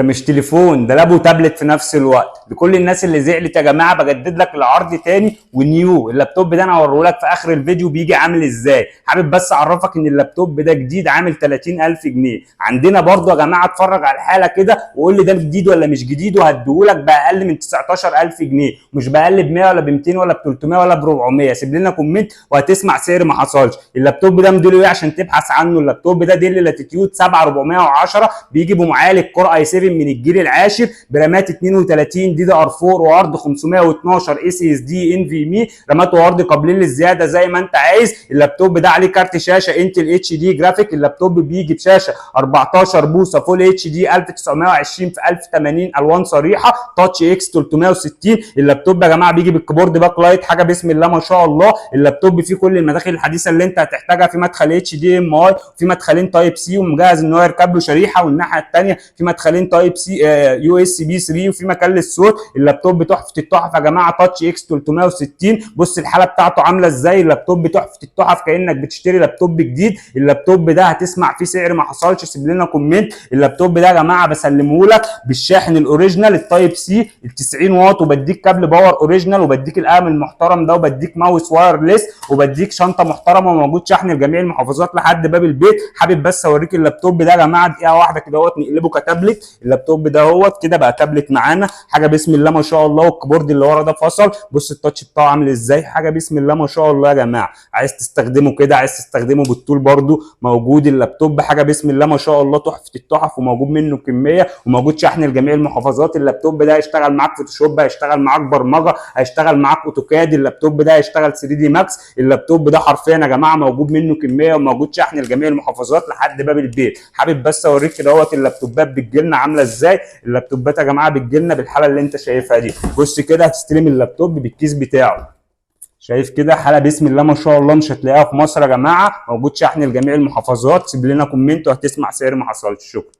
ده مش تليفون، ده لاب وتابلت في نفس الوقت. لكل الناس اللي زعلت يا جماعة بجدد لك العرض تاني و new. اللابتوب ده انا هوريه لك في اخر الفيديو بيجي عامل ازاي. حابب بس اعرفك ان اللابتوب ده جديد عامل 30000 جنيه عندنا برضو يا جماعة. اتفرج على الحالة كده وقول لي ده جديد ولا مش جديد، وهديهولك باقل من 19000 جنيه، مش باقل ب 100 ولا ب 200 ولا ب 300 ولا ب 400. سيب لنا comment وهتسمع سعر ما حصلش. اللابتوب ده موديله ايه عشان تبحث عنه؟ اللابتوب ده Dell Latitude 7410، بيجي بمعالج Core i7 من الجيل العاشر، برامات 32 DDR4 وهارد 512 اس اس دي ان في مي، رامات وهارد قابلين للزياده زي ما انت عايز. اللابتوب ده عليه كارت شاشة Intel HD Graphic. اللابتوب بيجي بشاشة 14 بوصه full HD 1920 في 1080، الوان صريحه، Touch X 360. اللابتوب يا جماعة بيجي بال keyboard backlight، حاجة بسم الله ما شاء الله. اللابتوب فيه كل المداخل الحديثة اللي انت هتحتاجها، في مدخل HDMI، في مدخلين Type C ومجهز ان هو يركب له شريحه، والناحية الثانية في مدخلين Type C USB 3، وفي مكان للصوت. اللابتوب تحفة التحف يا جماعه، Touch X 360. بص الحالة بتاعته عامله ازاي. اللابتوب تحفة التحف، كانك بتشتري لابتوب جديد. اللابتوب ده هتسمع فيه سعر ما حصلش. سيب لنا comment. اللابتوب ده يا جماعة بسلمه لك بالشاحن ال original ال Type C ال 90 واط، وبديك كابل power original، وبديك القلم المحترم ده، وبديك mouse wireless، وبديك شنطه محترمه، وموجود شحن لجميع المحافظات لحد باب البيت. حابب بس اوريك اللابتوب ده يا جماعة دقيقة واحدة كده اهوت، نقلبه كتابلت. اللابتوب ده اهوت كده بقى تابلت معانا، حاجة بسم الله ما شاء الله. وال keyboard اللي ورا ده فصل، بص ال touch بتاعه عامل ازاي، حاجة بسم الله ما شاء الله يا جماعة. عايز تستخدمه كده، عايز تستخدمه بالطول برده موجود. اللابتوب حاجة بسم الله ما شاء الله، تحفة التحف، وموجود منه كميه، وموجود شحن لجميع المحافظات. اللابتوب ده هيشتغل معاك Photoshop، هيشتغل معاك برمجه، هيشتغل معاك AutoCAD. اللابتوب ده هيشتغل 3D Max. اللابتوب ده حرفيا يا جماعة موجود منه كميه، وموجود شحن لجميع المحافظات لحد باب البيت. حابب بس اوريك كده اهوت اللابتوبات بتجيلنا عامله ازاي. اللابتوبات يا جماعة بتجيلنا بالحالة اللي انت شايفها دي. بص كده، هتستلم اللابتوب بالكيس بتاعه، شايف كده؟ حاله بسم الله ما شاء الله مش هتلاقيها في مصر يا جماعة. موجود شحن لجميع المحافظات. سيب لنا comment وهتسمع سعر ما حصلش. شكرا.